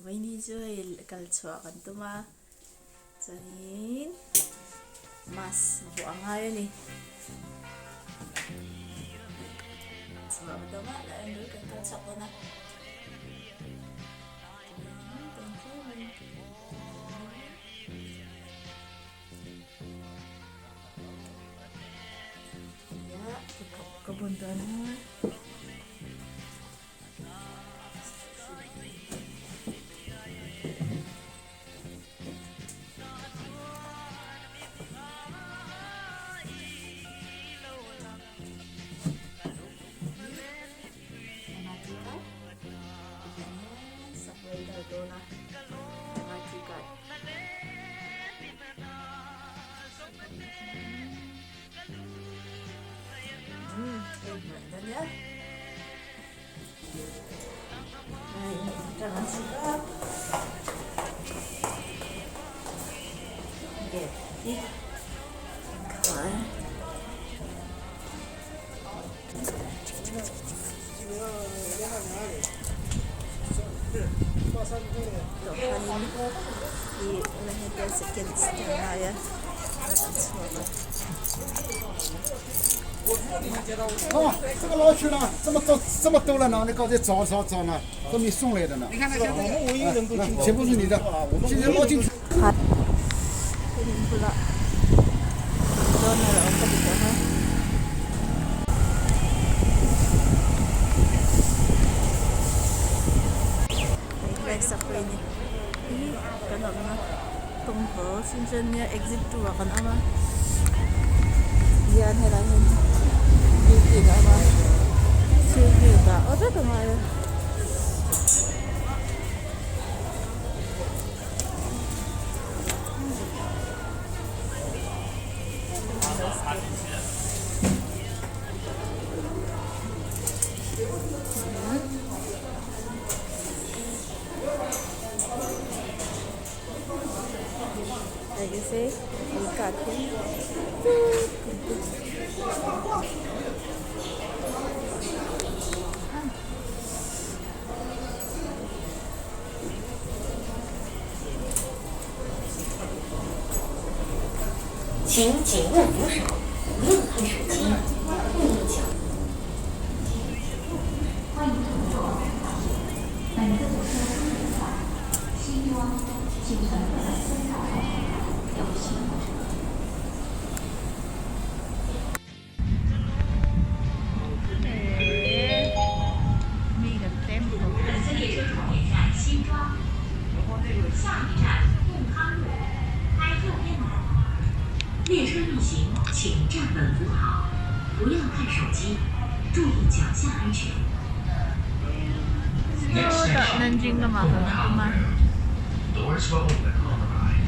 Vaini chu hei kal chhuah kan tum a chuanin mask vuah a ngai a ni. Chhuah ka tum a lah en ru kan kal chhuak dawn a. Ka bun dawn a. 啊，这个老区呢，这么多这么多了呢？你刚才找找找呢，都没送来的呢。你看，我们唯一能够全部是你的，现在捞进去。 请紧握扶手，不要看手机，注意脚。欢迎乘坐本次火车终点站西庄，请乘客在三号有新火车。本次列车终点站西庄，下一站共康路，开右边门。列车运行，请站稳扶好，不要看手机，注意脚下安全。 Next station, Gongkang Road. Doors will open on the right.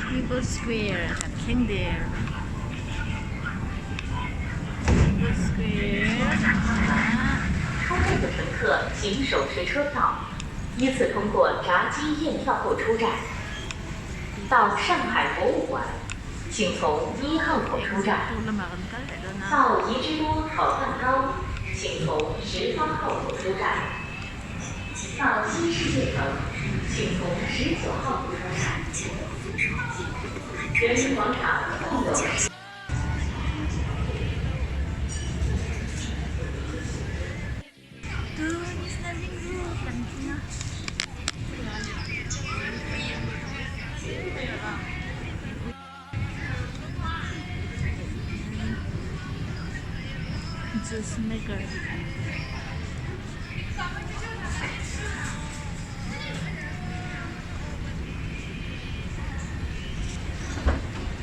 People Square kan thleng der. People Square ah. 出站的乘客请手持车票，依次通过闸机验票后出站。到上海博物馆，请从一号口出站。到宜之都炒蛋糕，请从18号口出站。到新世界城，请从19号口出站。人民广场共有。 Juice maker.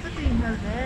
Ka tui hmel ve.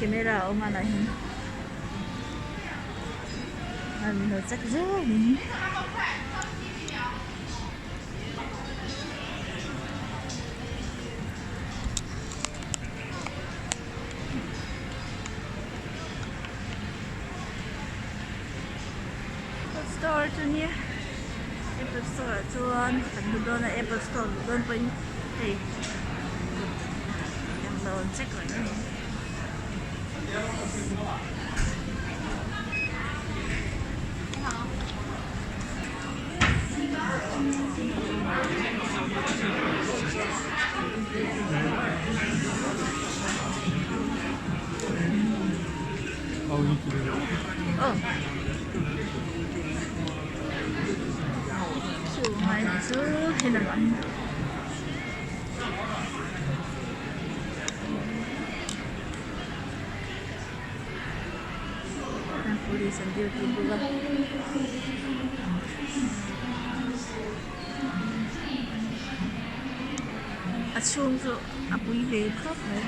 Camera a awm a lah hian a min lo check zel in. Store chu nia apple store ah chuan kan hmu dawn a apple store luh dawn pawhin hei kut englo an check reng a ni. Chu ngai chu he lamah hian police an duty bawk a. A chhung chu a pui ve khawp mai.